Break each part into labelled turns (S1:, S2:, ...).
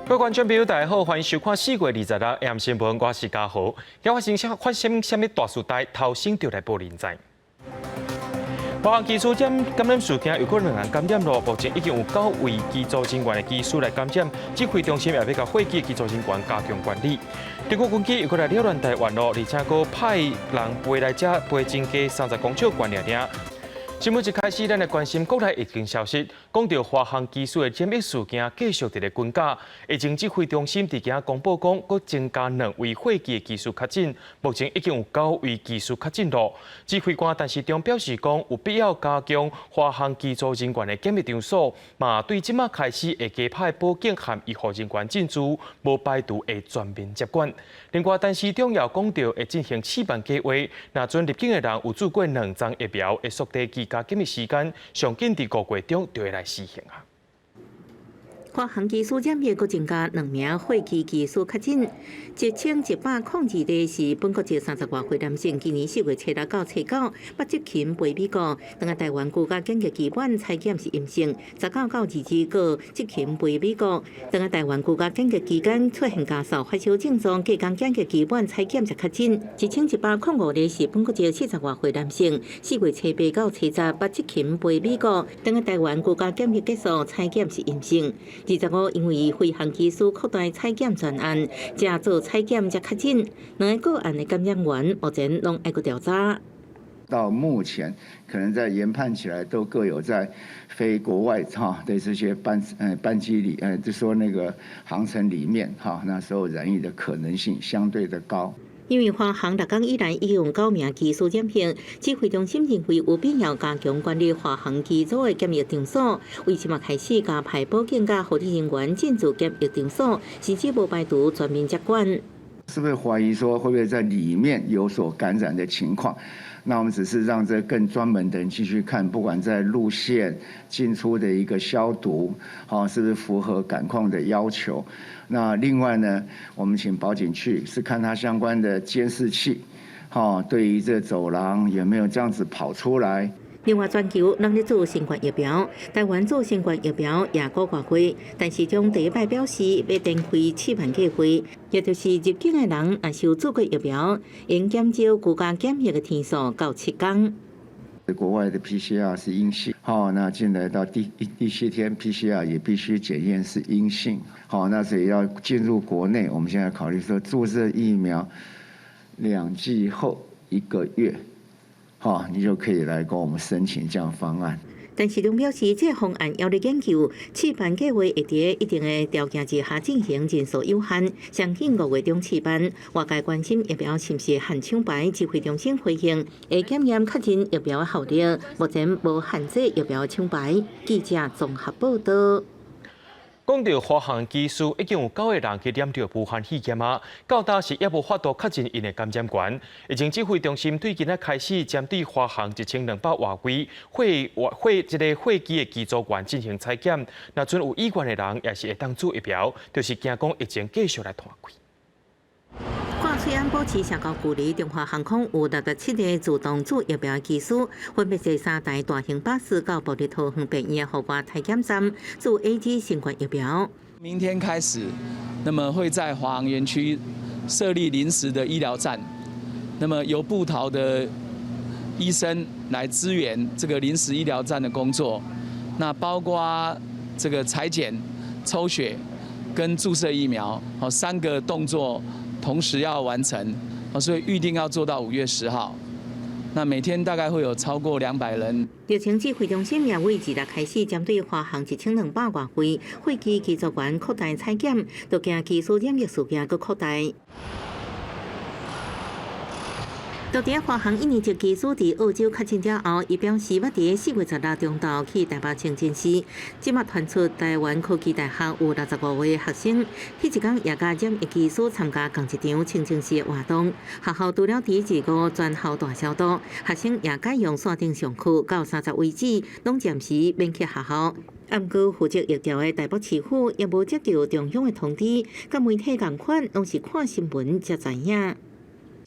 S1: 各位觀眾朋友，大家好，歡迎收看4月26 AM 新聞，我是嘉豪。今發生啥物大事代，頭先就來報您知。華航機組感染事件又閣兩人感染囉，目前已經有九位機組人員的機師來感染，指揮中心也欲共貨機機組人員加強管理。中國軍機又閣來擾亂台灣囉，而且閣派人飛來遮飛增加30公尺懸爾爾。新聞一開始，咱來關心國內疫情消息，講到華航機師的染疫事件繼續佇咧滾價。疫情指揮中心佇今仔公布講，閣增加兩位貨機的機師確診，目前已經有九位機師確診囉。指揮官陳時中表示講，有必要加強華航機組人員的檢疫場所，嘛對這馬開始會加派保警和醫護人員進駐，無排除會全面接管。另外，陳時中也講到會進行試辦計劃，若準入境的人有注過兩針疫苗，會縮短居家檢疫時間，上緊佇5月中就會來實行啊。
S2: 華航機師染疫，閣增加兩名貨機機師確診，1102個是本國籍30外歲男性，今年4月七日到初九，捌執勤飛美國，轉來台灣居家檢疫期滿採檢是陰性，19到22個執勤飛美國，轉來台灣居家檢疫期間出現咳嗽、發燒症狀，隔工檢疫期滿採檢才確診。1105個是本國籍40外歲男性，4月初八到初十，捌執勤飛美國，轉來台灣居家檢疫結束採檢是陰性。25因為飛行機師擴大採檢專案，才做採檢才確診。兩个個案的感染源目前攏愛閣調查。
S3: 到目前，可能在研判起來都各有在飛國外哈的這些班機裡，就說那個航程裡面哈，那時候染疫的可能性相對的高。
S2: 因為華航六工以來已有九名機師染疫，指揮中心認為有必要加強管理華航機組的檢疫場所，為這馬開始加派保警佮護理人員進駐檢疫場所，甚至無排除全面接管。
S3: 是不是懷疑說會不會在裡面有所感染的情況？那我們只是讓這更專門的人繼續看，不管在路線進出的一個消毒，好，是不是符合感控的要求？那另外呢，我們請保警去是看他相關的監視器，哈，對於這走廊有沒有這樣子跑出來？
S2: 另外，全球攏咧注新冠疫苗，台灣注新冠疫苗也閣外歲，陳時中第一擺表示欲展開試辦計劃，也就是入境的人若是有注過疫苗，應減少居家檢疫的天數到7天。
S3: 國外的 PCR 是陰性，好，那進來到第7天 PCR 也必須檢驗是陰性，好，那所以要進入國內，我們現在考慮說注射疫苗2劑後1個月，好，你就可以來跟我們申請這樣方案。
S2: 陳時中表示，這個方案猶咧研究，試辦計劃會佇一定的條件之下進行，人數有限，上緊5月中試辦。外界關心疫苗是毋是限廠牌，指揮中心回應會檢驗確認疫苗的效力，目前無限制疫苗廠牌。記者綜合報道。
S1: 講到華航機師已經有九個人去染著武漢肺炎啊，到今是猶無法度確認𪜶的感染源。疫情指揮中心對今仔開始針對華航1200外位貨貨這個貨機的機組員進行採檢，若準有意願的人也是會當注疫苗，就是驚講疫情繼續來拖開。
S2: 掛喙罨保持社交距離，中華航空有67個自動注疫苗機師，分別坐三台大型巴士到部立桃園病院戶外採檢站注 AZ 新冠疫苗。
S4: 明天開始，那麼會在華航園區設立臨時的醫療站，那麼由部桃的醫生來支援這個臨時醫療站的工作，那包括這個採檢、抽血跟注射疫苗，好，三個動作同時要完成，所以預定要做到5月10號。那每天大概會有超過200人。
S2: 疫情指揮中心也為二日開始針對華航1200外位貨機機組員擴大採檢，都驚機師染疫事件閣擴大。到佇華航一年級機師佇澳洲確診了後，伊表示捌佇4月16中晝去台北清真寺，這馬傳出台灣科技大學有65個學生，彼一工也佮染疫機師參加仝一場清真寺的活動。學校除了佇25全校大消毒，學生也改用線頂上課，到30為止，攏暫時免去學校。毋過負責疫調的台北市府也無接到中央的通知，佮媒體仝款，攏是看新聞才知影。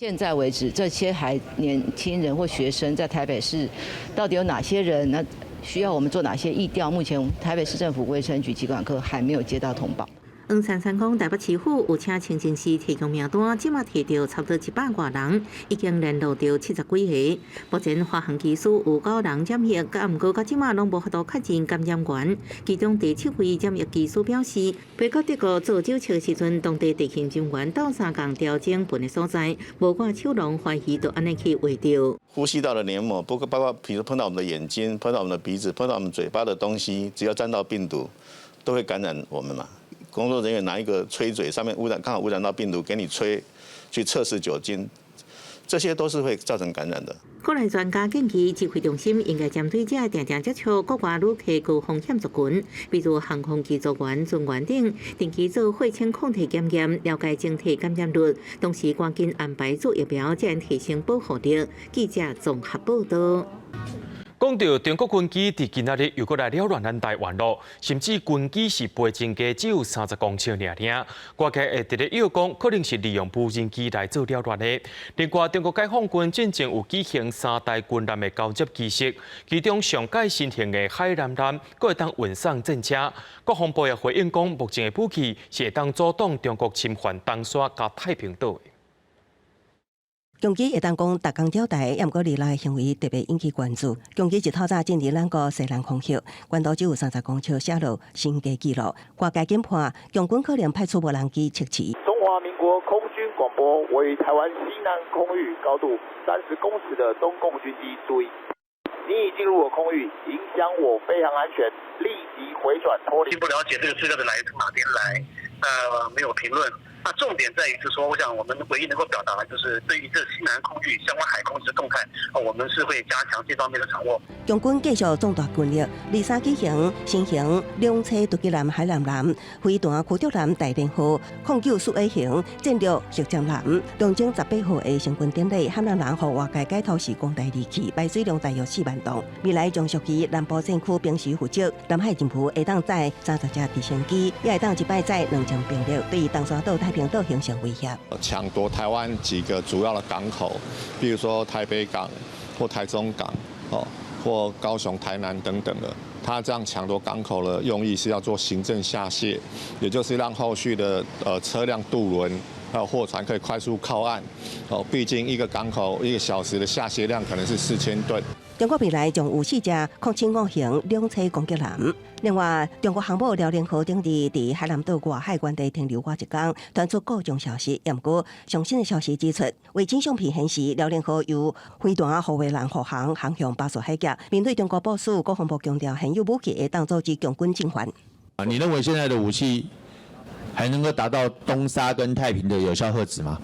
S5: 現在為止，這些還年輕人或學生在台北市，到底有哪些人？那需要我們做哪些疫調？目前台北市政府衛生局疾管科還沒有接到通報。
S2: 黃珊珊講，台北市府有請清真寺提供名單，這馬提著差不多一百外人，已經聯絡著七十幾个。目前華航機師有九人染疫，毋過到這馬攏無法度確認感染源。其中第七位染疫機師表示，飛到德國做酒測時陣，當地地勤人員鬥相共調整糞的所在，無掛手籠，懷疑就按呢去畫著。
S6: 呼吸道的黏膜，不過包括，比如碰到我們的眼睛、碰到我們的鼻子、碰到我們嘴巴的東西，只要沾到病毒，都會感染我們嘛。工作人員拿一個吹嘴，上面污染，剛好污染到病毒，給你吹，去測試酒精，這些都是會造成感染的。
S2: 國內專家建議，指揮中心應該針對這定定接觸國外旅客高風險族群，比如航空機組員、船員等，定期做血清抗體檢驗，了解整體感染率，同時趕緊安排做疫苗，才能提升保護力。記者綜合報道。
S1: 講到中國軍機佇今仔日又閣來擾亂咱台灣咯，甚至軍機是飛增加只有三十公尺爾爾，外界會佇咧臆講，可能是利用無人機來做擾亂的。另外，中國解放軍進前有舉行三代軍艦的交接儀式，其中上蓋新型的海南艦，閣會當運送戰車。國防部也回應講，目前的武器是會當阻擋中國侵犯東沙佮太平島的。
S7: 共機會當講逐工擾台，也毋過二六的行為特別引起關注。共機一透早進入咱國西南空域，高度只有三十公尺，寫落新低紀錄。外界研判，共軍可能派出無人機測試。
S8: 中華民國空軍廣播，位於台灣西南空域，高度30公尺的中共軍機，注意，你已進入我空域，影響我飛航安全，立即回轉脫離。
S9: 並不了解這個資料的來從哪邊來，沒有評論。那重點在於是說，我想我們唯一能夠表達的，就是對於這西南空域相關海空之動態，我們是會加強這方面的掌握。
S7: 共軍繼續壯大軍力，二三舉行新型兩棲突擊艦海南艦、飛彈驅逐艦大連號、09四 A 型戰略核戰艦，當中18號的成軍典禮，漢南人予外界解讀是攻台利器，排水量大約4萬噸。未來將屬於南部戰區兵時負責，南海任務會當載30架直升機，也會當一擺載2000兵力，對東沙島、太平島形成威脅。
S10: 搶奪台灣幾個主要的港口，比如說台北港或台中港，哦，或高雄、台南等等的。他這樣搶奪港口的用意是要做行政下卸，也就是讓後續的車輛渡輪還有貨船可以快速靠岸。哦，畢竟一個港口一個小時的下卸量可能是4000噸。
S7: 中國未來將有四隻07五型兩棲攻擊艦。另外，中國航母遼寧號頂日佇海南島外海原地停留倚一工，傳出各種消息。毋過上新的消息指出，衛星相片顯示遼寧號由飛彈護衛艦護航，航向巴士海峽。面對中國部署，國防部強調現有武器會當阻止共軍進犯。
S11: 啊，你認為現在的武器還能夠達到東沙跟太平的有效遏止嗎？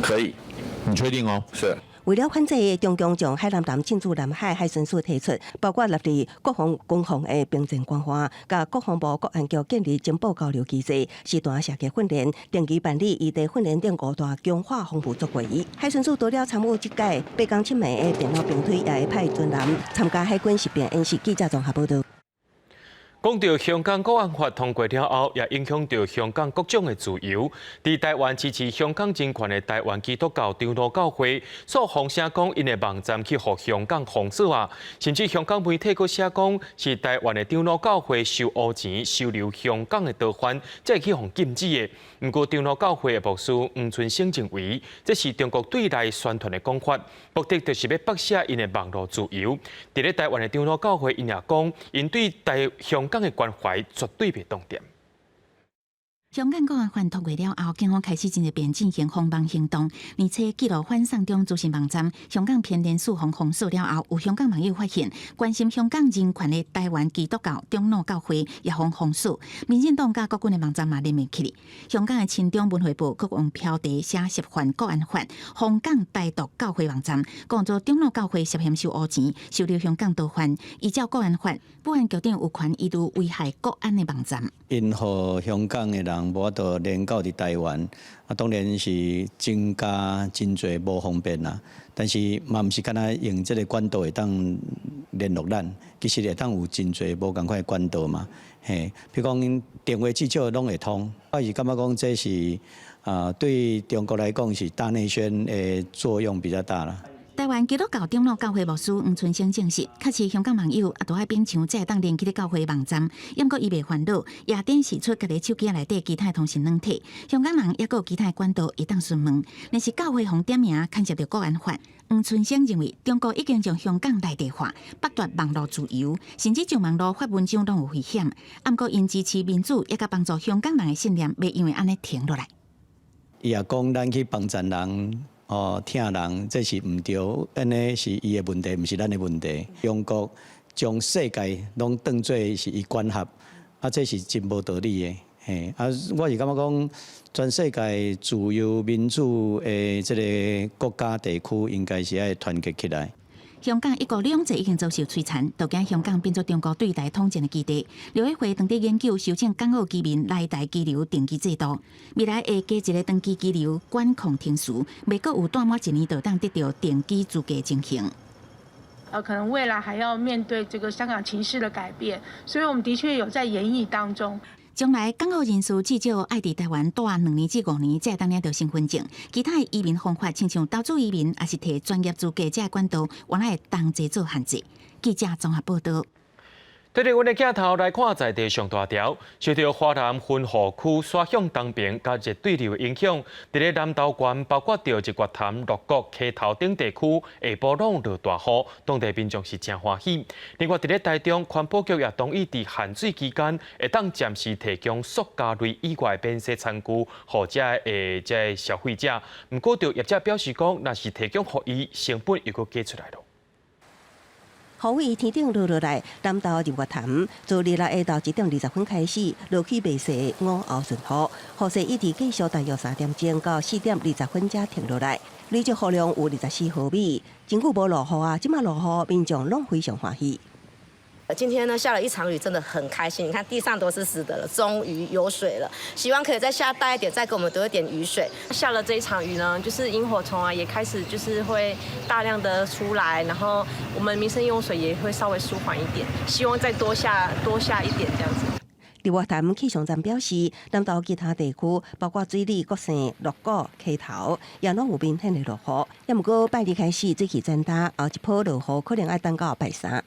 S6: 可以，
S11: 你確定哦？
S6: 是。
S7: 為了反制中共將海南艦進駐南海，海巡署提出，包括納入國防軍防的兵戰關懷，佮國防部國安局建立情報交流機制，實彈射擊訓練，定期辦理異地訓練等五大強化防務作為。海巡署除了參與這屆八工七枚的電腦兵推，也會派專人參加海軍實兵演習。記者綜合報道。
S1: 講到香港國安法通過了後，也影響著香港各種的自由。佇台灣支持香港人權的台灣基督教長老教會，煞放聲講𪜶的網站去予香港封鎖啊，甚至香港媒體閣寫講是台灣的長老教會收烏錢收留香港的逃犯，才會去予禁止的。毋過長老教會的牧師黃春生認為，這是中國對內宣傳的講法，目的就是欲縛寫𪜶的網路自由。佇咧台灣的長老教會，𪜶也講，𪜶對台香港的關懷絕對袂動搖。
S12: 香港國安法通過了後，警方開始進入邊進行封網行動，而且記錄反送中資訊網站香港篇連續予封鎖了後，有香港網友發現，關心香港人權的台灣基督教長老教會也予封鎖，民進黨佮國軍的網站嘛連袂起來。香港的親中文匯報閣用標題寫涉犯國安法，封港台獨教會網站，講做長老教會涉嫌收烏錢，收留香港逃犯，依照國安法，保安局長有權移除危害國安的網站。
S13: 𪜶予香港的人無法度連到佇台灣，啊，當然是增加真濟無方便啦。但是嘛，毋是干焦用這个管道會當聯絡咱，其實會當有真濟無仝款的管道嘛。嘿，比如講電話至少攏會通。我是感覺講這是啊，對中國來講是大內宣的作用比較大啦。
S12: 台灣基督教長老教會牧師黃春生證實，確實香港網友也都愛勉強才會當連結教會網站，毋過伊袂煩惱，也展示出家己手機內底其他通訊軟體。香港人猶閣有其他管道會當詢問，若是教會予點名牽涉著國安法。黃春生認為，中國已經將香港內地化，剝奪網路自由，甚至上網路發文章攏有危險。毋過𪜶支持民主，也佮幫助香港人的信念，袂因為按呢停落來。
S13: 伊也講咱去幫贊人，哦，疼人，這是毋對，按呢是伊的問題，毋是咱的問題。中國將世界攏當做是伊管轄，啊，這是真無道理的。嘿，啊，我是感覺講，全世界自由民主的這个國家地區，應該是愛團結起來。
S12: 香港一國兩制已經遭受摧殘，都驚香港變做中國對台統戰的基地。陸委會正佇研究修正港澳居民來台居留登記制度，未來會加一个長期居留管控程序，袂閣有住滿一年就當得著定居資格情形。
S14: 可能未來還要面對這個香港情勢的改變，所以我們的確有在研議當中。
S12: 將來港澳人士至少愛佇台灣住2年至5年，才會當領著身份證。其他的移民方法，親像投資移民，抑是提專業資格，這个管道，原來會同齊做限制。記者綜合報導。
S1: 對佇阮的鏡頭來看，在地上大條，受著華南雲雨區徙向東爿佮熱對流影響，佇咧南投縣，包括著日月潭、鹿谷、溪頭等地區，下晡攏落大雨，當地民眾是誠歡喜。另外，佇咧台中，環保局也同意佇限水期間，會當暫時提供塑膠類以外免洗餐具，予遮的遮消費者。毋過，著業者表示講，若是提供予伊，成本又閣加出來囉。
S7: 雨雨天頂落落來，南投日月潭自二六下晝1點20分開始落起袂細午後順雨，雨勢一直繼續大約3點鐘到4點20分才停落來。累積雨量有24毫米，真久無落雨啊！這馬落雨，民眾攏非常歡喜。
S15: 今天呢下了一場雨，真的很開心。你看地上都是濕的了，終於有水了。希望可以再下大一點，再給我們多一點雨水。
S16: 下了這一場雨呢，就是螢火蟲啊也開始就是會大量的出來，然後我們民生用水也會稍微舒緩一點。希望再多下多下一點這樣子。
S7: 日月潭氣象站表示，南投其他地區，包括水里、國姓、鹿谷、溪頭，也攏有明顯的落雨。也毋過拜二開始水氣增加，後一波落雨可能愛等到拜三。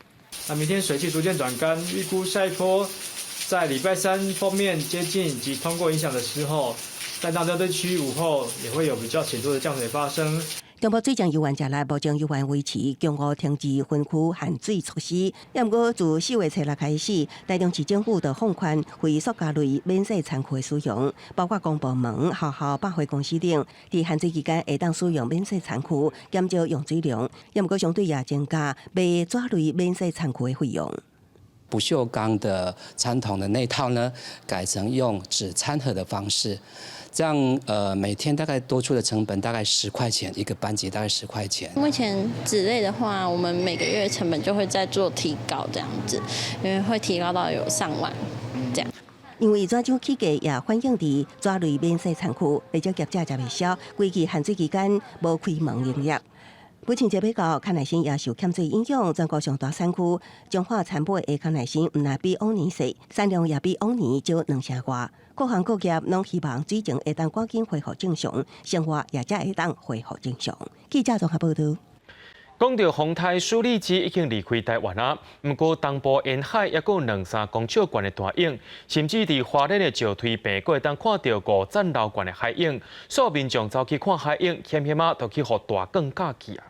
S17: 那明天水汽逐漸轉乾，預估下一波在禮拜三鋒面接近及通過影響的時候，在南投地區午後也會有比較顯著的降水發生。
S7: 中部水政猶原食力，目前猶原維持強五停止分區限水措施。也毋過自4月初六開始，台中市政府就放寬非塑膠類免洗餐具的使用，包括公部門、學校、百貨公司等，佇限水期間會當使用免洗餐具，減少用水量。也毋過相對也增加賣紙類免洗餐具的費用。
S18: 不鏽鋼的餐桶的那套呢，改成用紙餐盒的方式，這樣每天大概多出的成本大概十塊錢一個班級，大概十塊錢。
S19: 目前紙類的話，我們每個月成本就會再做提高，這樣子，因為會提高到有上萬這樣。
S7: 因為紙漿起價也反映佇紙類免洗餐具，不少業者食袂消，規季限水期間無開門營業。母親節欲到，康乃馨也受欠水影響，全國上大產區彰化田尾的康乃馨毋但比往年細，產量也比往年少兩成外。各行各業攏希望水情會當趕緊恢復正常，生活也才會當恢復正常。記者綜合報導。
S1: 講著風台舒力基已經離開台灣啊，毋過東部沿海猶閣有兩三公尺懸的大湧，甚至佇花蓮的石推坪，閣會當看著五層樓懸的海湧，所有民眾走去看海湧，險險仔，就去予大卷咬去啊！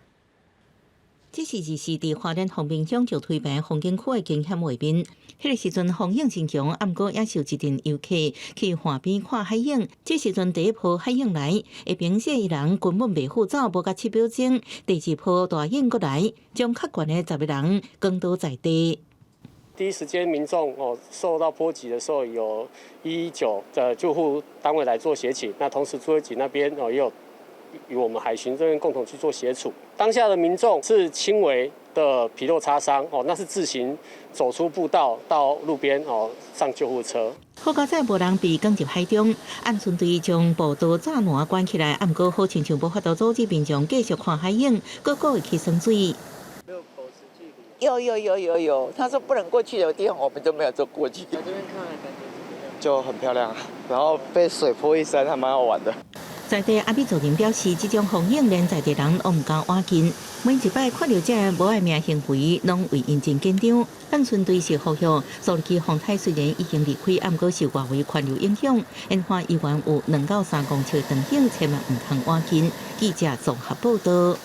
S2: 這是二四佇花蓮豐濱鄉石推坪風景區的驚險畫面。彼个時陣風湧真強，毋過也是有一陣遊客去岸邊看海湧。這時陣第一波海湧來，下爿這人根本袂赴走，無共七秒鐘，第二波大湧閣來，將較懸的10個人捲倒在地。
S20: 第一時間民眾哦受到波及的時候，有119的救護單位來做協勤，那同時作業警那邊哦也有與我們海巡這邊共同去做協處。當下的民眾是輕微的皮肉擦傷哦，那是自行走出步道到路邊哦上救護車。
S2: 好佳哉無人被捲入海中，岸巡隊將步道柵欄關起來，毋過好親像無法度阻止民眾繼續看海湧，閣故意去耍水。
S21: 有有有有有，他說不能過去的地方，我們就沒有走過去。
S22: 在這邊看感覺怎麼樣？
S23: 就很漂亮，然後被水潑一身，還蠻好玩的。
S2: 在地阿美族人表示，這種風景連在地人攏毋敢倚近。每一擺看著這無愛命行為，攏為𪜶真緊張。范村隊是呼籲，蘇力基風台雖然已經離開，毋過受外圍環流影響，煙花依然有2到3公尺長影，千萬毋通倚近。記者綜合報道。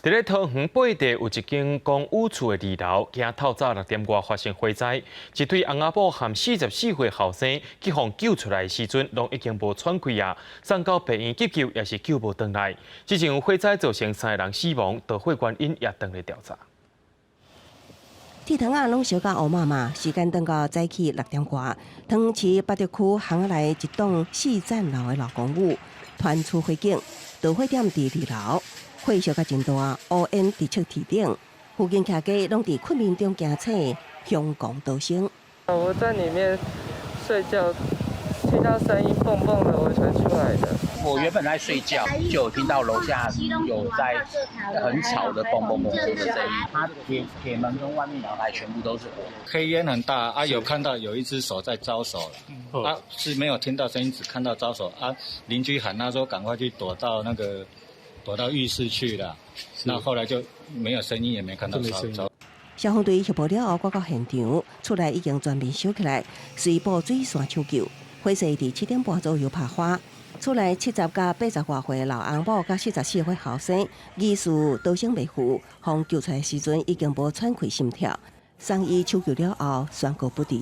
S1: 佇咧桃園八地有一間公寓厝的二樓，今透早6點外發生火災，一對翁仔某含44歲後生去予救出來的時陣，攏已經無喘氣啊，送到病院急救也是救無轉來。這場火災造成三个人死亡，導火原因也當咧調查。
S7: 鐵窗仔攏燒甲烏麻麻，時間轉到早起6點外，桃園市八德區巷仔內一棟四層樓的老公寓，傳出火警，導火點佇二樓。火燒甲真大，烏煙直衝天頂，附近徛家攏佇困眠中驚醒，恐慌逃生。
S3: 我在裡面睡覺，聽到聲音蹦蹦的，我才出來的。
S22: 我原本在睡覺，就有聽到樓下有在很吵的嘣嘣嘣的聲音。它鐵門跟外面陽台全部都是火，
S23: 黑煙很大啊，有看到有一隻手在招手，啊，是沒有聽到聲音，只看到招手啊。鄰居喊他說趕快去躲到那個。躲到浴室去了，那後來就沒有聲音，也沒看到招。
S7: 消防隊協報了後，趕到現場，厝內已經全面燒起來，隨布水線搶救。火勢佇7點半左右拍花，厝內70佮80外歲老翁某佮44歲後生，疑似逃生袂赴，予救出來時陣已經無喘氣心跳，送醫搶救了後宣告不治。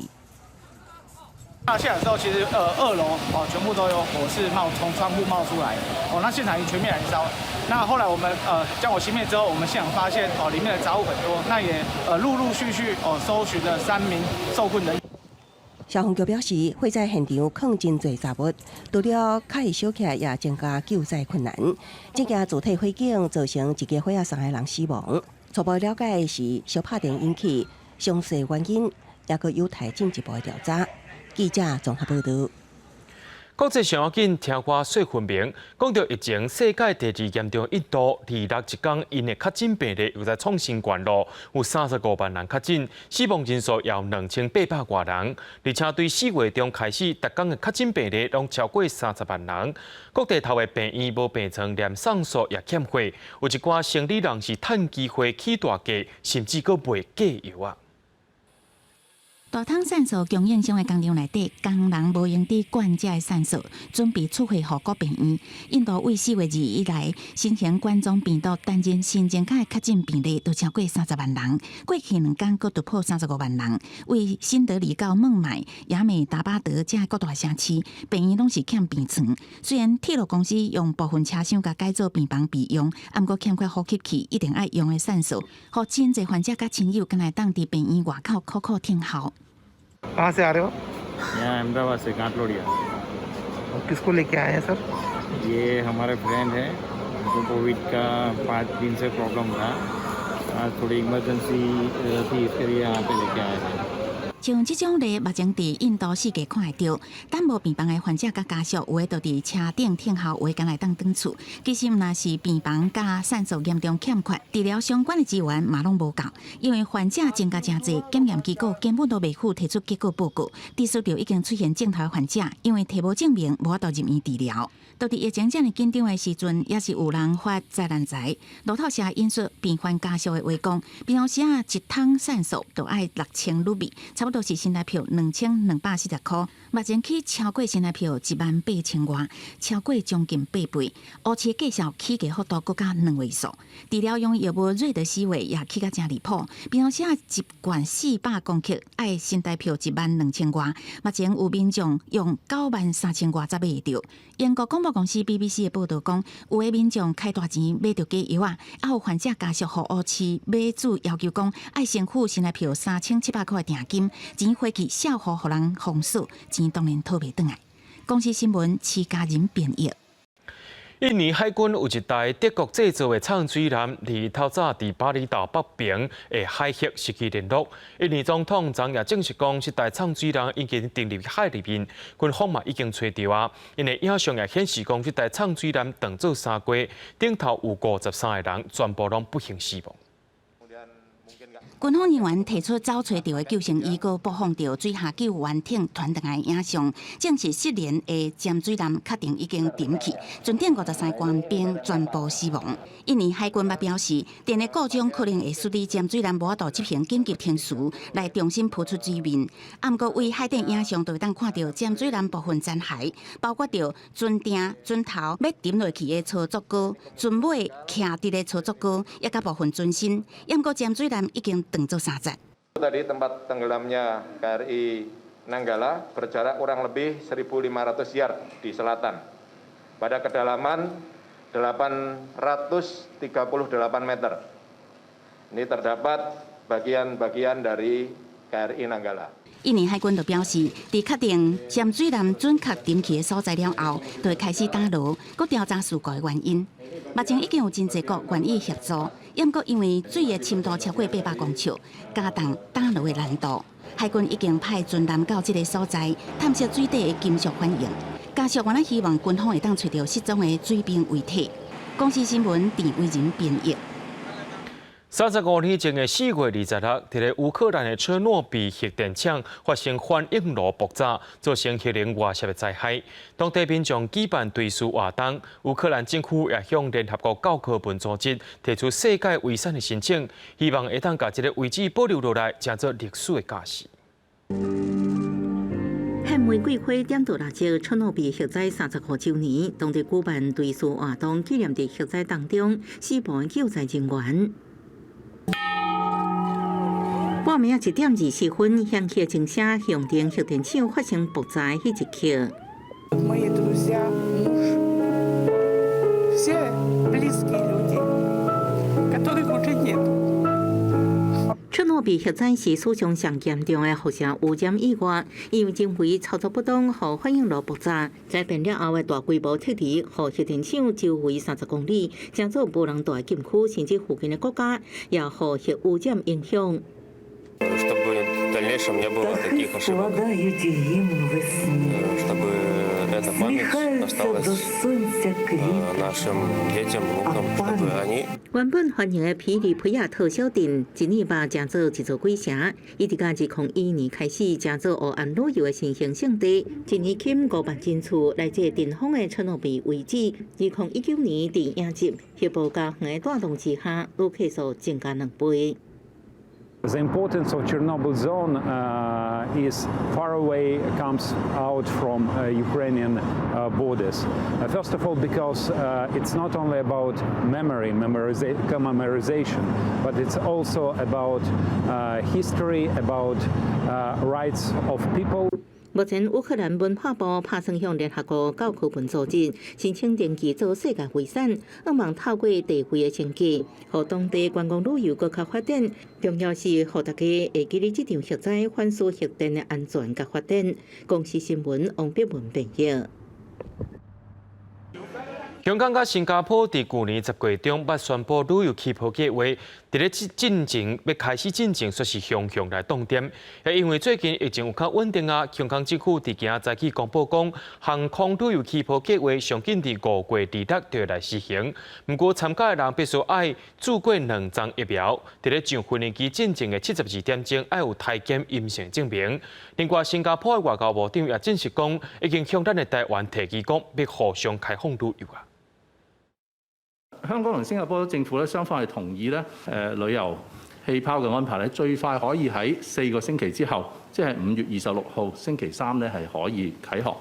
S24: 那現場之後，其實二樓哦全部都有火勢冒從窗戶冒出來，哦那現場已經全面燃燒。那後來我們將火熄滅之後，我們現場發現哦裡面的雜物很多，那也陸陸續續哦搜尋了三名受困人。
S7: 消防局表示，火災現場囥真濟雜物，除了較會燒起來，也增加救災困難。這件主體火警造成一家伙仔三個人死亡。初步了解是燒拍電引起，詳細原因猶閣有待進一步的調查。記者綜合報道。
S1: 國際上要緊，聽歌說分明。講著疫情，世界第二嚴重印度，二六一工𪜶的確診病例又再創新懸咯，有35萬人確診，死亡人數有2800外人。而且對4月中開始，逐工的確診病例攏超過30萬人。各地頭的病院無病床，連送素也欠貨。有一寡生理人是趁機會起大價，甚至閣賣假藥啊！
S12: 大桶酵素供應商的工廠內底，工人無閒佇灌這个酵素，準備出貨予各病院。印度為4月2日以來，新型冠狀病毒單日新增加的確診病例都超過30萬人，過去2工閣突破35萬人。為新德里到孟買、亞美達巴德這各大城市，病院攏是欠病床。雖然鐵路公司用部分車廂共改做病房備用，毋過欠缺呼吸器一定愛用的酵素，予真濟患者佮親友敢若會當佇病院外口苦苦等候。
S25: कहाँ से आ रहे हो?
S26: यहाँ अहमदाबाद से, घाटलोडिया।
S25: और किसको लेके आए हैं सर?
S26: ये हमारे फ्रेंड है, उनको कोविड का 5 दिन से प्रॉब्लम था। आज थोड़ी इमरजेंसी थी, इसके लिए यहाँ पे लेके आए थे।
S12: 像這種例，目前佇印度四界看會著，等無病房的患者佮家屬，有的就佇車頂等候，有的敢若會當轉厝。其實毋但是病房佮酵素嚴重欠缺，治療相關的資源嘛攏無夠。因為患者增加誠濟，檢驗機構根本都袂赴提出結果報告。致使著已經出現症頭的患者，因為提無證明，無法度入院治療。到佇疫情遮爾緊張的時陣，也是有人發災難財。路透社引述病患家屬的話講，平常時啊，一桶酵素就愛6000盧比，差不多是新台票2240箍。目前起超過新台票1萬8千外，超過將近8倍。烏市價數起價幅度閣加兩位數。治療用藥物瑞德西韋也起甲誠離譜，平常時啊，一罐400公克愛新台票1萬2千外，目前有民眾用9萬3千外才買會著。英國廣播公司 BBC 的報導講，有的民眾開大錢買著假藥仔，啊有患者家屬予烏市買主要求講，愛先付新台票3700箍的訂金，錢回去銷戶予人封鎖，錢當然討袂轉來。公視新聞徐家仁編譯。
S1: 印尼海軍有一台德國製造的泅水艦，佇透早佇巴厘島北邊的海域失去聯絡。印尼總統昨也證實講，這台泅水艦已經沉入海裡面，軍方嘛已經揣著啊。𪜶的影像也顯示講，這台泅水艦當做三鍋，頂頭有53個人，全部攏不幸死亡。
S12: 軍方人員提出走揣著的救生衣，閣播放著水下救援艇傳轉來的影像，證實失聯的潛水艦確定已經沉去，船頂53官兵全部死亡。印尼海軍嘛表示，電的故障可能會使得潛水艦無法度執行緊急程序來重新浮出水面。啊，毋過對海底影像就會當看著潛水艦部分殘骸，包括著船埕、船頭欲沉落去的操作桿、船尾徛佇咧操作桿，抑佮部分船身。毋過潛水艦已經斷做三節。
S4: Tadi tempat tenggelamnya KRI Nanggala berjarak kurang lebih 1.500 yard di selatan pada kedalaman 838 meter. Ini terdapat bagian-bagian dari KRI Nanggala.
S12: 印尼海軍就表示，佇確定潛水艦準確沉去的所在了後，就會開始打撈，閣調查事故的原因。目前已經有真濟國願意協助，毋過因為水的深度超過800公尺，加重打撈的難度。海軍已經派船艦到這个所在探測水底的金屬反應。家屬原來希望軍方會當揣著失蹤的水兵遺體。公視新聞鄭偉仁編譯。
S1: 35年前的4月26日，佇咧烏克蘭的車諾比核電廠發生反應爐爆炸，造成核能外洩的災害。當地民眾舉辦追思活動，烏克蘭政府也向聯合國教科文組織提出世界遺產的申請，希望會當共這个遺址保留落來，成做歷史的教示。
S2: 核玫瑰花點著蠟燭，車諾比核災35週年，當地舉辦追思活動，紀念佇核災當中死亡的救災人員。半暝1點24分，響起鐘聲，象徵核電廠發生爆炸彼一刻。
S5: Мои друзья, муж, все близкие люди, которых уже нет.
S2: 車諾比核災是史上上嚴重的輻射污染意外，因為人為操作不當，予反應爐爆炸，災變了後的大規模撤離，予核電廠周圍30公里，成做無人蹛的禁區，甚至附近的國家也予核污染影響。
S8: Чтобы в дальнейшем не было таких ошибок, чтобы эта память осталась нашим детям, внукам, чтобы они
S2: 原本繁榮的皮里皮亞特小鎮，一年把成做一座鬼城。一直到2001年開始，成做湖岸旅遊的新興勝地。一年吸引5萬人次來這塵封的車諾比遺址。2019年，佇影集核部家園的帶動之下，旅客數增加2倍。
S9: The importance of Chernobyl zone is far away, comes out from Ukrainian borders. First of all, because it's not only about memory, commemorization, but it's also about history, about rights of people.
S2: 目前，烏克蘭文化部拍算向聯合國教科文組織申請登記做世界遺產，向望透過地位的升級，予當地觀光旅遊閣較發展。重要是，予大家會記得這場核災反思核電的安全佮發展。公視新聞王碧文編譯。
S1: 香港佮新加坡佇舊年10月中捌宣布旅遊氣泡計劃，佇咧進前欲開始進前，煞是雄雄來擋電。也因為最近疫情有較穩定啊，香港政府佇今仔早起公布講，航空旅遊氣泡計劃上緊佇5月26就會來實行。毋過參加的人必須愛注過兩針疫苗，佇咧上飛機進前的72點鐘愛有篩檢陰性證明。另外，新加坡的外交部長也證實講，已經向咱的台灣提議講，欲互相開放旅遊啊。
S10: 香港同新加坡政府咧，雙方係同意咧，旅遊氣泡嘅安排咧，最快可以喺4個星期之後，即係5月26號星期三咧，係可以啟航。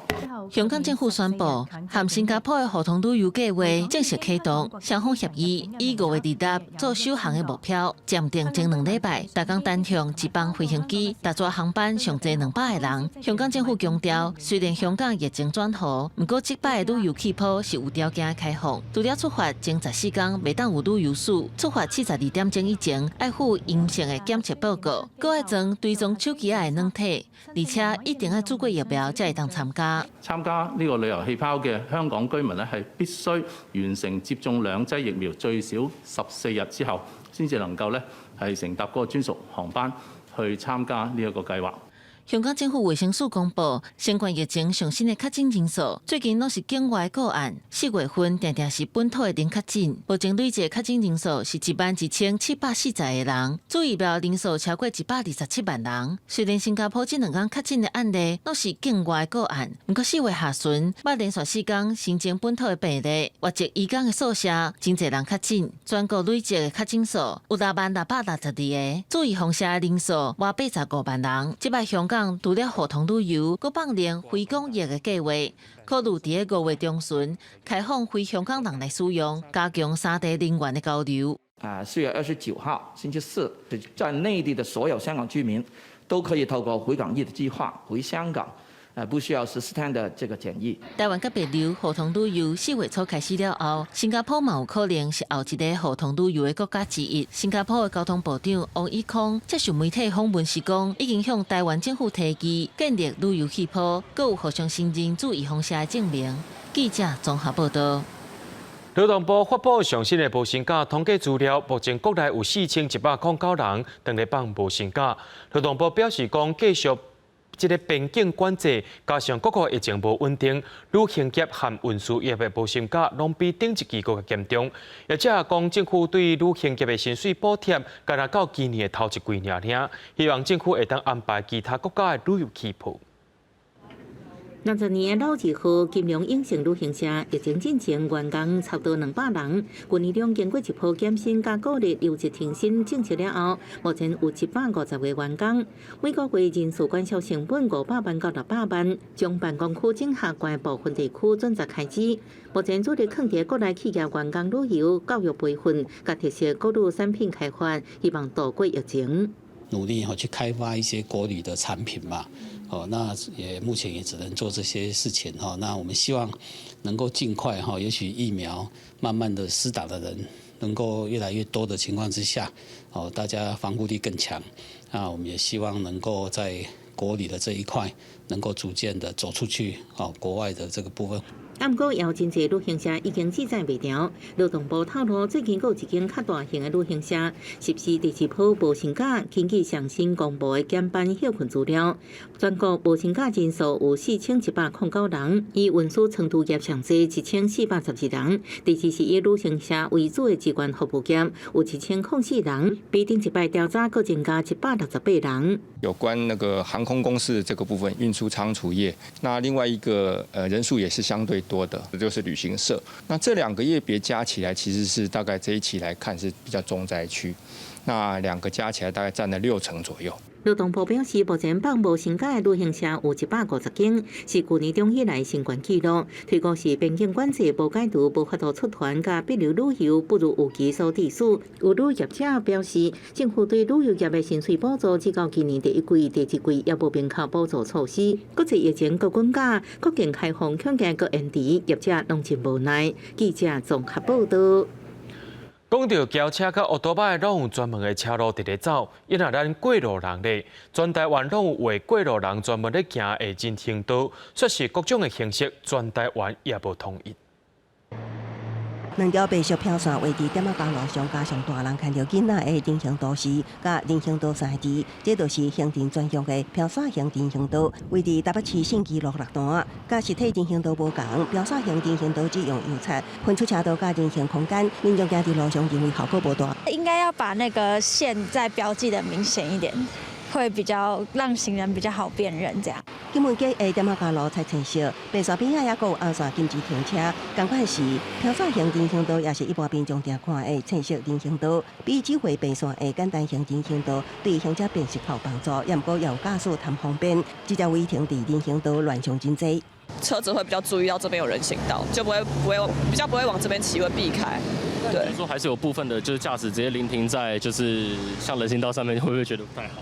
S11: 香港政府宣布，和新加坡的互通旅遊計劃正式啟動，雙方協議以5月26做首航的目標，暫定前2禮拜，逐工單向一班飛行機，搭載航班上濟200個人。香港政府強調，雖然香港疫情轉好，毋過這擺的旅遊氣泡是有條件開放，除了出發前14天袂當有旅遊史，出發72點鐘以前愛附陰性的檢測報告，閣愛裝追蹤手機仔的軟體，而且一定愛注過疫苗才會當參加。
S10: 參加呢個旅遊氣泡嘅香港居民咧，係必須完成接種兩劑疫苗最少14日之後，先至能夠咧係乘搭嗰個專屬航班去參加呢一個計劃。
S11: 香港政府衛生署公布，新冠疫情上新的確診人數，最近攏是境外個案。4月份定定是本土的零確診，目前累計確診人數是11,740個人，注疫苗人數超過127萬人。雖然新加坡這兩工確診的案例攏是境外個案，毋過4月下旬，捌連續4工新增本土的病例，越籍移工的宿舍真濟人確診，全國累計的確診數有60,662個，注意放射的人數倚85萬人。這擺香港除了互通旅遊，閣放寬回港易的計劃，考慮佇咧5月中旬開放非香港人來使用，加強三地人員的交流。
S6: 啊，4月29號星期四，在內地的所有香港居民都可以透過回港易的計劃回香港。不需要14天的這個檢疫。
S11: 台灣佮帛琉互通旅遊4月初開始了後，新加坡嘛有可能是後一个互通旅遊的國家之一。新加坡的交通部長王乙康接受媒體訪問時講，已經向台灣政府提議建立旅遊氣泡，閣有互相承認注預防射的證明。記者綜合報道。
S1: 勞動部發布上新的無薪假統計資料，目前國內有4,109人當咧放無薪假。勞動部表示講，繼續這个邊境管制，加上各國疫情無穩定，旅行業和運輸業的無薪假攏比頂一期閣較嚴重。而且講政府對旅行業的薪水補貼，干焦到今年的頭一季爾爾，希望政府會當安排其他國家的旅遊氣泡。
S2: 60年的老字號金龍永盛旅行社，疫情進前員工差不多200人。去年中經過一波減薪佮鼓勵留職停薪政策了後，目前有150個員工。每個月人事管銷成本500萬到600萬，將辦公區整合關部分地區轉作開支。目前主力囥佇國內企業員工旅遊、教育培訓、佮特色國旅產品開發，希望渡過疫情。
S13: 努力哈去開發一些國旅的產品嘛，哦，那也目前也只能做這些事情哈。那我們希望能夠盡快哈，也許疫苗慢慢的施打的人能夠越來越多的情況之下，哦，大家防護力更強。那我們也希望能夠在國旅的這一塊能夠逐漸的走出去，哦，國外的這個部分。
S2: 啊，毋過有真濟旅行社已經志在袂牢。勞動部透露，最近閣有一間較大型的旅行社實施第二波無薪假，根據上新公布的減班歇睏資料，全國無薪假人數有4,109人，以運輸長途業上濟1,412人，第二是以旅行社為主的資源服務業有1,004人，比頂一擺調查閣增加168人。
S14: 有關那個航空公司這個部分，運輸倉儲業，那另外一個人數也是相對多的，就是旅行社。那這兩個業別加起來，其實是大概這一期來看是比較重災區。那兩個加起來大概佔了6成左右。
S2: 勞動部表示，目前放無薪假的旅行社有150間，是去年中以來新懸紀錄。推估是邊境管制無解除、無法度出團，佮帛琉旅遊不如預期所致使。有旅業者表示，政府對旅遊業的薪水補助，直到今年第一季、第二季也無明確補助措施。國際疫情閣滾價，國境開放恐驚閣延遲，業者攏真無奈。記者綜合報道。
S1: 講到轎車佮烏多擺，攏有專門的車路佇咧走。伊若咱過路人咧，全台灣攏有為過路人專門咧行的人行道，說是各種的形式，全台灣也無統一。
S7: 兩條白色標線畫佇店仔公路上，加上大人牽著囡仔的人行道時，佮人行道三字，這就是行人專用的標線型人行道。位佇台北市信義路六段，佮實體人行道無仝，標線型人行道只用油漆分出車道佮人行空間，民眾行佇路上認為效果無大。
S19: 應該要把那個線再標記得明顯一點，會比較讓行人比較好辨認。這樣。
S7: 金門街的店仔公路採青色，白線邊仔也閣有紅線禁止停車。仝款是標線型人行道，也是一般民眾定看的青色人行道，比只畫白線的簡單型人行道，對行車辨識較有幫助。也毋過也有駕駛貪方便，這條違停佇人行道亂象真濟。
S15: 車子會比較注意到這邊有人行道，就不會不會比較不會往這邊騎，會避開。對，
S16: 就是說還是有部分的，就是駕駛直接臨停在就是像人行道上面，會不會覺得不太好？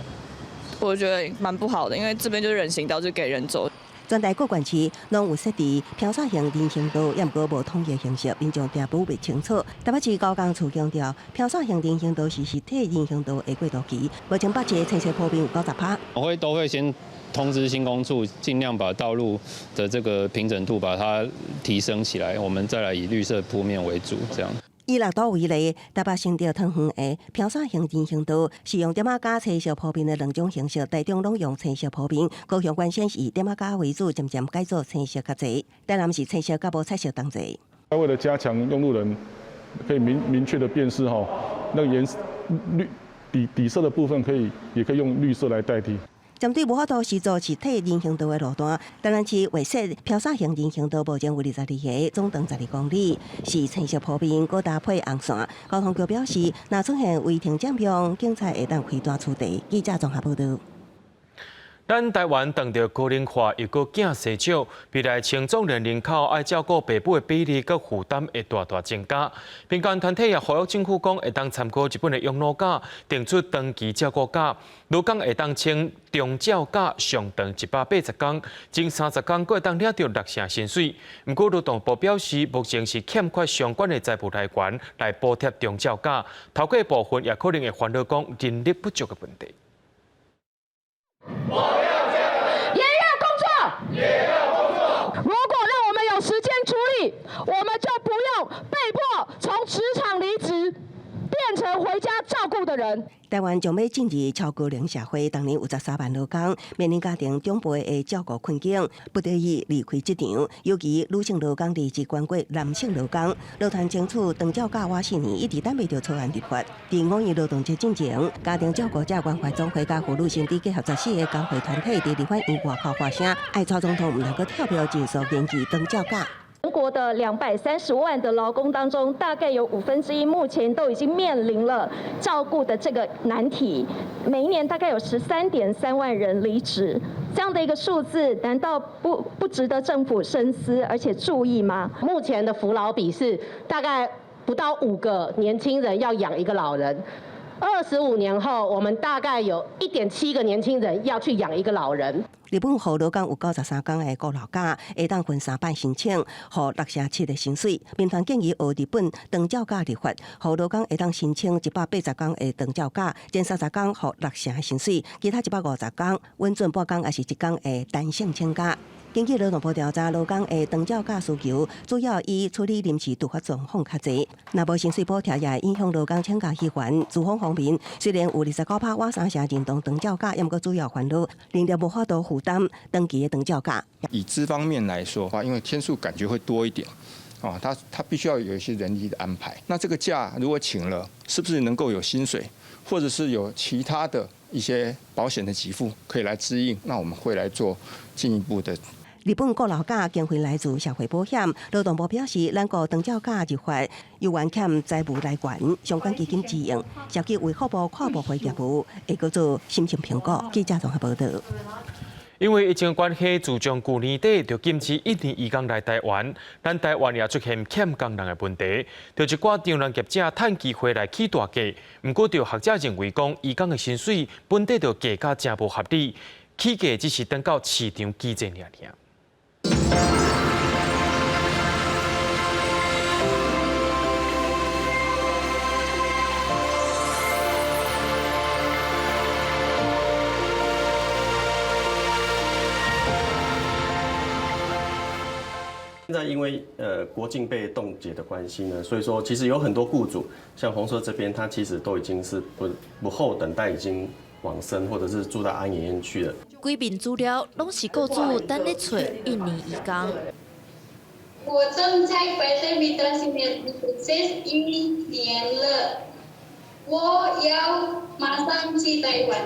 S15: 我覺得蠻不好的，因為這邊就是人行道，就給人走。
S7: 全台各縣市攏有設置標線型人行道，也毋過無統一形式，民眾定不袂清楚。台北市交工處強調，標線型人行道是實體人行道的過渡期，目前北市青色鋪面有90%。
S17: 我會都會先通知興工處，盡量把道路的這個平整度把它提升起來，我們再來以綠色鋪面為主，這樣。
S7: 以六都為例，台北新竹桃園的飄灑型人行道是用點仔膠青色鋪面的兩種形式，台中攏用青色鋪面，高雄原先是以點仔膠為主，漸漸改做青色較濟。台南是青色佮無彩色同齊。
S3: 為了加強用路人可以明確的辨識吼，那個顏色綠底色的部分可以也可以用綠色來代替。
S7: 針對無法度施作實體人行道的路段，台南市劃設飄灑型人行道，目前有22个，總長12公里，是青色鋪面，閣搭配紅線。交通局表示，若出現違停佔用，警察會當開單處罰。記者綜合報導。
S1: 咱台灣當著高齡化又閣囝生少，未來青壯年人口愛照顧爸母的比例閣負擔會大大增加。民間團體也呼籲政府講，會當參考日本的養老假，定出長期照顧假，勞工會當請長照假上長180工，前30工閣會當領著六成薪水。毋過勞動部表示，目前是欠缺相關的財務來源來補貼長照假，頭家部分也可能會煩惱講人力不足的問題。
S18: 我要也要工作，也要工作。如果讓我們有時間處理，我們就不用被迫從職場離職，變成回家照顧的人。
S7: 台灣將欲進入超高齡社會，當年有13萬勞工面臨家庭長輩的照顧困境，不得已離開職場。尤其女性勞工離職懸過男性勞工。勞團爭取長照假滿4年，一直等袂著草案立法。佇五一勞動節進前，家庭照顧者關懷總會佮婦女身體結合14個工會團體佇立法院外口發聲，愛蔡總統毋通閣跳票盡速延期長照假。
S20: 全國的230萬的勞工當中，大概有1/5目前都已經面臨了照顧的這個難題。每一年大概有13.3萬人離職，這樣的一個數字，難道不值得政府深思而且注意嗎？
S21: 目前的扶老比是大概不到5個年輕人要養一個老人。25年後，我們大概有1.7個年輕人要去養一個老人。
S7: 日本予勞工有93工的顧老假，會當分3擺申請，予6.7成的薪水。民團建議學日本長照假立法，予勞工會當申請180工的長照假，前30工予6成的薪水，其他150工穩準半工抑是1工的彈性請假。根據勞動部調查，勞工的長照假需求主要以處理臨時突發狀況較濟。若無薪水補貼，也會影響勞工請假意願。資方方面，雖然有29%倚三成認同長照假，毋過主要煩惱人力無法度負擔長期的長照假。
S14: 以資方面來說話，因為天數感覺會多一點，哦，他必須要有一些人力的安排。那這個假如果請了，是不是能夠有薪水，或者是有其他的一些保險的給付可以來支應？那我們會來做進一步的。
S7: 日本顧老假經費來自社會保險，勞動部表示，咱國長照假立法猶原欠財務來源，相關基金支援，涉及衛福部跨部會業務，會閣做審慎評估。記者綜合報導。
S1: 因為疫情關係，自從舊年底就禁止印尼移工來台灣，咱台灣也出現欠工人的問題。就一寡長人業者趁機會來起大價，毋過就學者認為講，移工的薪水本底就價格誠無合理，起價只是等到市場機制爾爾。
S22: 現在因為國境被凍結的關係呢，所以說其實有很多僱主，像宏碩這邊，他其實都已經是不候等待，已經往生或者是住到安養院去了。
S11: 規面資料攏是僱主等咧揣印尼移工。
S23: 我正在 PT Mitra Sinergi Sukses 1年了，我要馬上去台灣。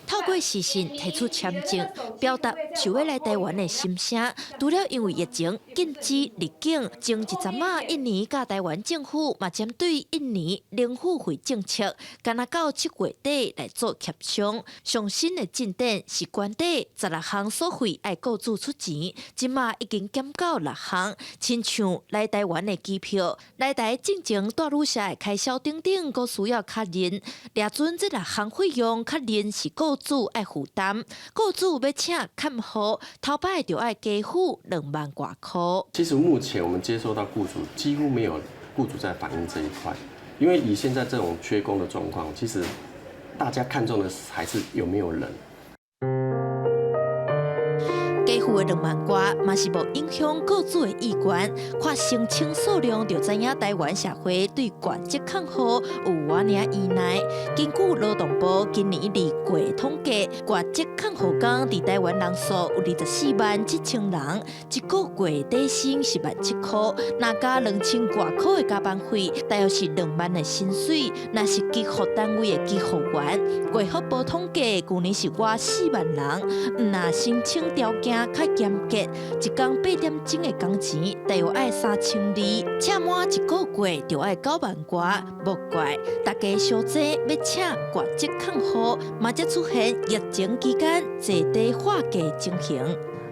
S11: 透過視訊提出簽證，表達想欲來台灣的心聲。除了因為疫情禁止入境，前一陣仔印尼佮台灣政府嘛針對印尼零付費政策，干焦到7月底來做協商。上新的進展是關底16項所費愛僱主出錢，這馬已經減到6項，親像來台灣的機票、來台進前蹛旅社的開銷等等，閣需要確認。掠準這6項費用確認是僱主愛負擔，僱主欲請看護，頭擺就愛加付2萬外箍。
S22: 其實目前我們接收到僱主幾乎沒有僱主在反映這一塊，因為以現在這種缺工的狀況，其實大家看重的還是有沒有人。
S11: 加付
S4: 付的2萬外，嘛是無影響雇主的意願。看申請數量就知影台灣社會對外籍看護有偌爾依賴。根據勞動部今年2月統計，外籍看護工佇台灣人數有24萬7千人，一個月底薪10萬7箍，若加2000外箍的加班費，大約是2萬的薪水。若是基福單位的基護員，衛福部統計，舊年是倚4萬人。若申請條件較嚴格，一工8點鐘的工錢，大約愛3200，請滿一個月就愛9萬外，無怪大家小濟欲請外籍看護，嘛才出現疫情期間坐地化價情形。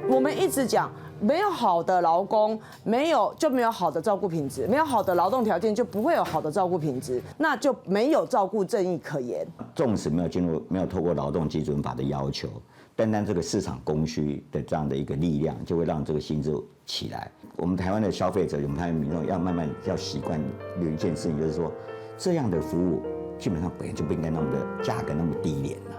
S5: 我們一直講，沒有好的勞工，沒有就沒有好的照顧品質，沒有好的勞動條件，就不會有好的照顧品質，那就沒有照顧正義可言。
S12: 縱使沒有進入，沒有透過勞動基準法的要求，單單這個市場供需的這樣的一個力量，就會讓這個薪資起來。我們台灣的消費者，我們台灣民眾要慢慢要習慣有一件事情，就是說，這樣的服務基本上本來就不應該那麼的價格那麼低廉啦。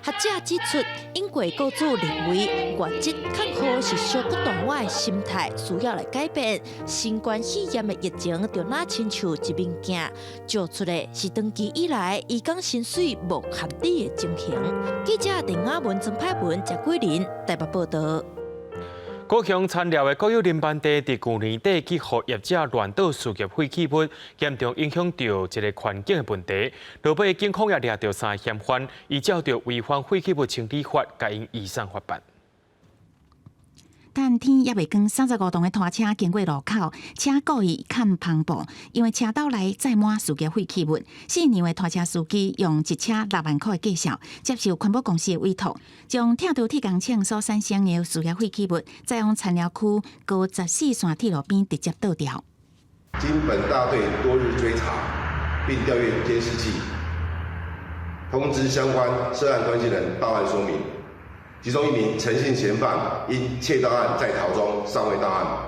S4: 學者指出，英國雇主認為外籍看護是小骨大碗的心態需要來改變。新冠肺炎的疫情就若親像一面鏡，照出的是長期以來移工薪水無合理的情形。記者鄧亞文、曾派文、謝桂林台北報道。
S1: 高雄田寮的國有林班地，佇舊年底去予業者亂倒事業廢棄物，嚴重影響著這个環境的問題。落尾警方也掠著三个嫌犯，依照著違反廢棄物清理法，共𪜶移送法辦。
S24: 趁天猶未光，35棟的拖車經過路口，車故意崁帆布，因為車道內載滿事業廢棄物。姓楊的拖車司機用一車6萬箍的價數，接受環保公司的委託，將拆除鐵工廠所產生的事業廢棄物，載往田寮區高14線鐵路邊直接倒掉。
S25: 經本大隊多日追查，並調閱監視器，通知相關涉案關係人到案說明。其中一名陳姓嫌犯因竊盜案在逃中，尚未到案。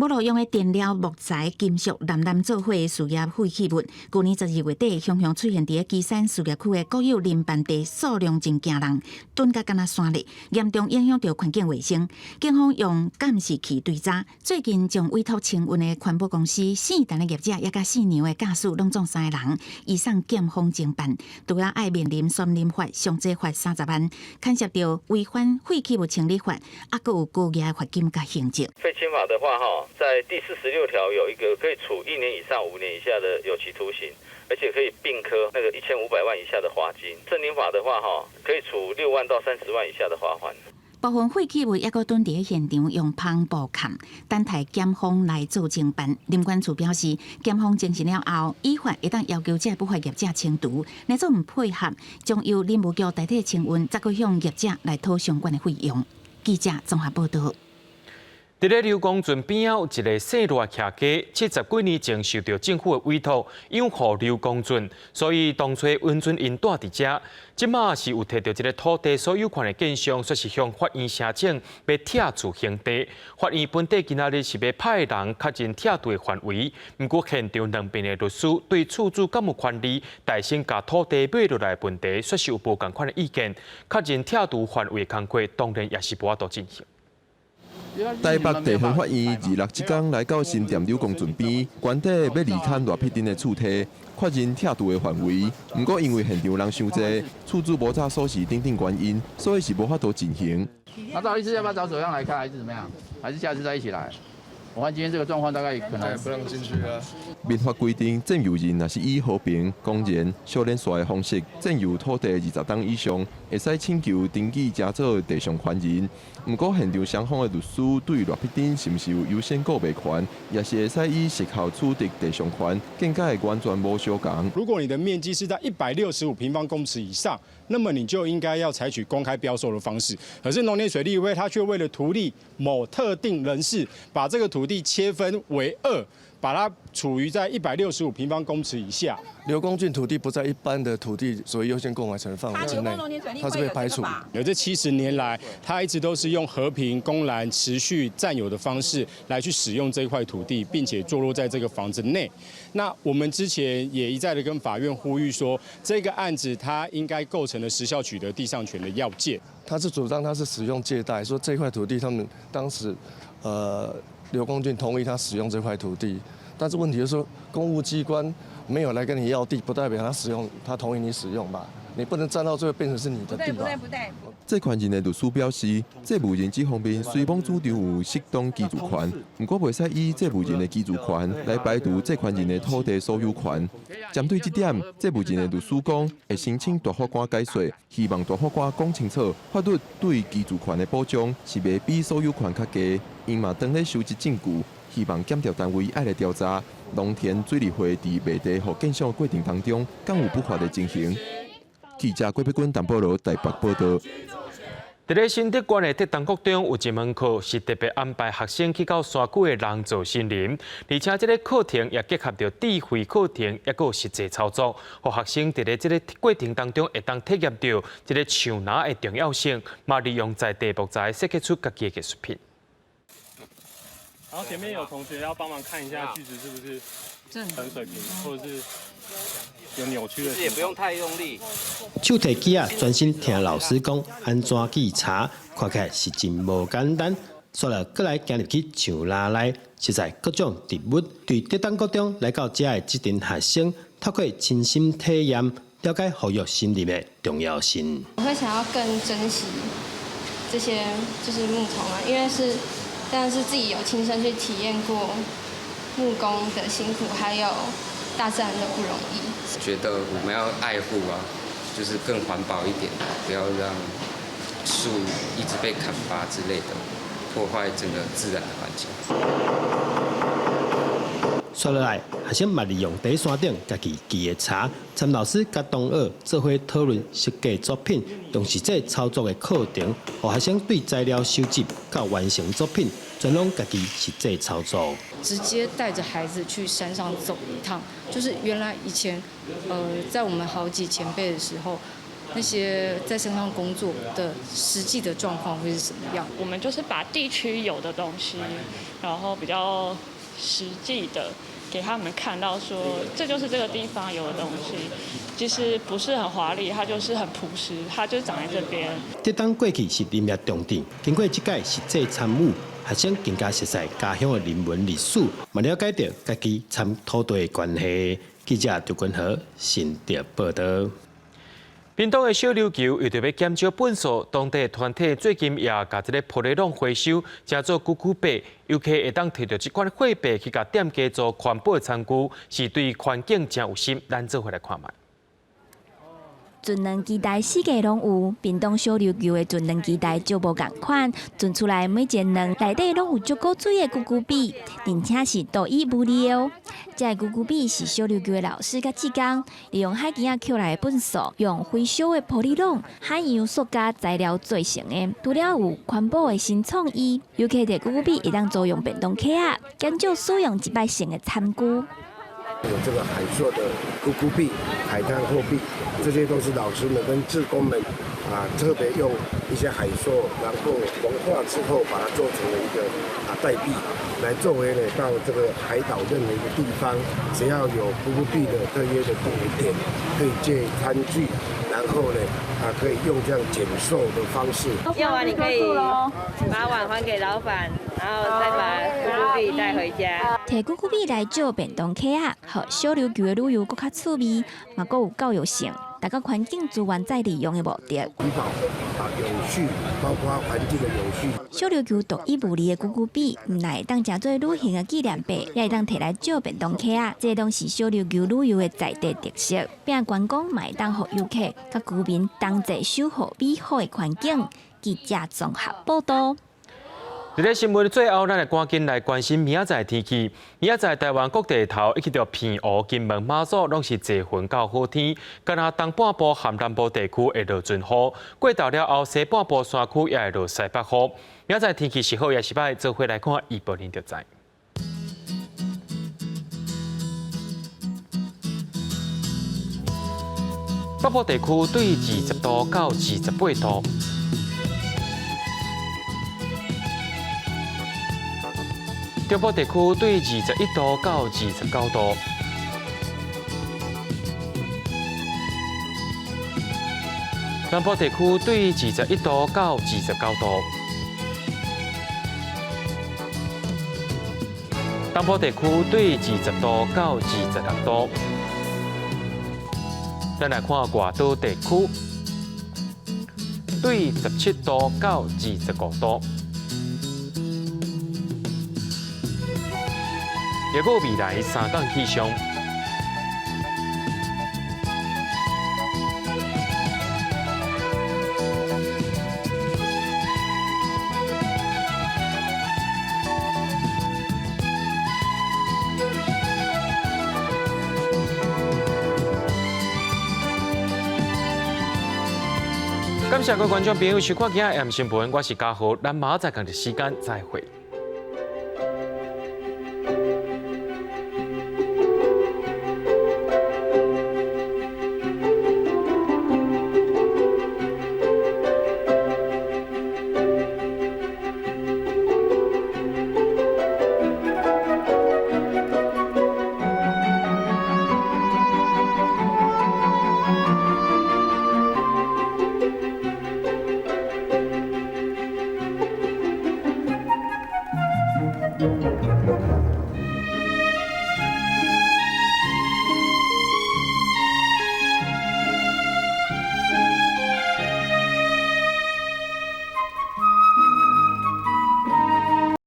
S24: 無路用的電料、木材、金屬濫濫做伙的事業廢棄物，舊年12月底，雄雄出現佇旗山事業區的國有林班地，數量真驚人，囤甲敢若山咧，嚴重影響著環境衛生。警方用監視器追查，最近將委託清運的環保公司姓陳的業者，也佮姓楊的駕駛，攏總三個人，移送檢方偵辦，除了愛面臨山林法、上濟罰30萬，牽涉著違反廢棄物清理法，猶閣有高額的罰金佮刑責。
S26: 廢清法的話，哈。在第46條有一個可以處1年以上5年以下的有期徒刑，而且可以併科那個1500萬以下的罰金。森林法的話，哈，可以處6萬到30萬以下的罰款。
S24: 部分廢棄物猶閣囤佇現場用帆布崁，等待檢方來做偵辦。林管處表示，檢方偵訊了後，依法會當要求這不法業者清除，若總毋配合，將由林務局代替清運，再閣向業者來討相關的費用。記者綜合報道。
S1: 佇咧瑠公圳邊仔有一个姓賴徛家，70幾年前受著政府的委託養護瑠公圳，所以當初允准𪜶蹛佇遮。這馬是有提著這个土地所有權的建商，說是向法院聲請欲拆厝興地。法院本底今仔日是欲派人確認拆除的範圍，毋過現場兩邊的律師對厝主敢有權利代先共土地買落來的問題，說是有無仝款的意見。確認拆除範圍的工作，當然也是無法度進行。
S27: 台北地方法院26這工來到新店瑠公圳邊，官邸欲離開賴碧珍的厝地，確認拆除的範圍。毋過因為現場人傷濟，厝主無查鎖匙等等原因，所以是無法度進行。
S6: 那趙律師要不要找手樣來看，還是怎麼樣？還是下次再一起來？我看今天這個狀況，大概可能
S27: 不讓進去啊。民法規定，佔有人若是以和平、公然、小連紲的方式佔有土地20冬以上，會使請求登記成做地上權人。毋過現場雙方的律師對賴碧珍是毋是有優先購買權，也是會使以時效取得地上權，見解完全無相仝。
S28: 如果你的面積是在165平方公尺以上，那麼你就應該要採取公開標售的方式。可是農田水利會，他卻為了圖利某特定人士，把這個土土地切分為二，把它處於在165平方公尺以下。
S2: 劉公俊土地不在一般的土地所謂優先購買權範圍之內，它是被排除。
S28: 有這70年來，他一直都是用和平、公然、持續佔有的方式來去使用這塊土地，並且坐落在這個房子內。那我們之前也一再的跟法院呼籲說，這個案子它應該構成了時效取得地上權的要件。
S2: 他是主張他是使用借貸，說這塊土地他們當時，劉公俊同意他使用這塊土地，但是問題就是說，公務機關沒有來跟你要地，不代表他使用，他同意你使用吧？你不能佔到最後變成是你的地吧？
S8: 不對不對。
S27: 債權人的律師表示，債務人這方面雖罔主張有適當居住權，毋過袂使以債務人的居住權來排除債權人的土地所有權。針對這點，債務人的律師講會申請大法官解說，希望大法官講清楚，法律對居住權的保障是袂比所有權較低。𪜶嘛當咧收集證據，希望檢調單位愛來調查農田水利會佇賣地予建商的過程當中，敢有不法的情形。記者郭碧君、陳保羅台北報道。
S1: 佇咧新竹縣的竹東國中有一門課是特別安排學生去到山區的人造森林，而且這個課程也結合著智慧課程，抑閣有實際操作，予學生佇咧這個過程當中會當體驗著這個樹林的重要性，嘛利用在地木材設計出家己的藝術品。
S9: 然後前面有同學要幫忙看一下句子是不是很水平，或者是有扭曲的。
S10: 其實也不用太用力。
S13: 手提機仔，專心聽老師講按怎記柴，看起來是真無簡單。煞來閣來行入去樹林內，實在各種植物對竹東國中來到遮的這陣學生，透過親身體驗，了解護育森林的重要性。
S15: 我會想要更珍惜這些就是木頭啊，因為是，但是自己有親身去體驗過木工的辛苦，還有大自然的不容易。
S16: 覺得我們要愛護啊，就是更環保一點，不要讓樹一直被砍伐之類的，破壞整個自然的環境。
S13: 煞落來，學生嘛利用佇山頂家己記的柴，參老師佮同學做伙討論設計作品，用實際操作的課程，予學生對材料收集到完成作品，全攏家己實際操作。
S19: 直接帶着孩子去山上走一趟，就是原來以前，在我們好幾前輩的時候，那些在山上工作的實際的狀況會是怎麼樣？
S29: 我們就是把地區有的東西，然後比較實際的給他們看到，說這就是這個地方有的東西，其實不是很華麗，它就是很樸實，它就長在這邊。
S13: 竹東過去是林業重鎮，經過這屆實際參與，學生更加熟悉家鄉的人文歷史，嘛了解著家己參土地的關係。記者張君和新竹報道。
S1: 屏東的小琉球為著欲減少糞埽，當地團體最近也共這个玻璃籠回收，製做龜龜幣，遊客會當提著這款貨幣去共店家做環保的餐具，是對環境誠有心。咱做伙來看覓。
S30: 船輪基地四界攏有，屏東小琉球的船輪基地就無仝款，船出來每一个卵內底攏有足古錐的龜龜幣，而且是獨一無二的哦。這个龜龜幣是小琉球的老師佮志工，利用海墘仔抾來的糞埽，用回收的玻璃籠、海洋塑膠材料做成的，除了有環保的新創意，遊客提龜龜幣會當租用便當盒仔，減少使用一擺性的餐具。
S31: 有這個海碩的龜龜幣、海灘貨幣，這些都是老師們跟志工們啊特別用一些海碩，然後融化之後，把它做成了一個代幣，來作為呢到這個海島任何一個地方，只要有龜龜幣的特約的點，可以借餐具，然後呢可以用這樣減塑的方式。
S32: 用完你可以把碗還給老闆，然後再把龜龜幣帶回家。
S30: 提龜龜幣來借便當盒仔，予小琉球的旅遊閣較趣味，嘛閣有教育性，達到環境資源再利用的目的。
S31: 環保啊，永續，包括環境的永續。
S30: 小琉球獨一無二的龜龜幣，毋但會當成做旅行的紀念幣，也會當提來借便當盒仔，這攏是小琉球旅遊的在地特色。變觀光嘛會當予遊客佮居民同齊守護美好的環境。記者綜合報道。
S1: 佇咧新聞的最後，咱來趕緊來關心明仔載天氣。明仔載台灣各地頭以及著澎湖、金門、馬祖，攏是濟雲到好天。干焦東半部和南部地區會落陣雨，過晝了後，西半部山區也會落西北雨。明仔載天氣是好抑是䆀，做伙來看預報，恁就知。北部地區對20度到28度。中部地區對21度到29度。南部地區對21度到29度。東部地區對20度到26度。咱來看外島地區，對17度到25度。抑閣未來三天氣象。感謝各位觀眾朋友收看今仔的新聞，我是嘉豪，咱明仔載仝一時間再會。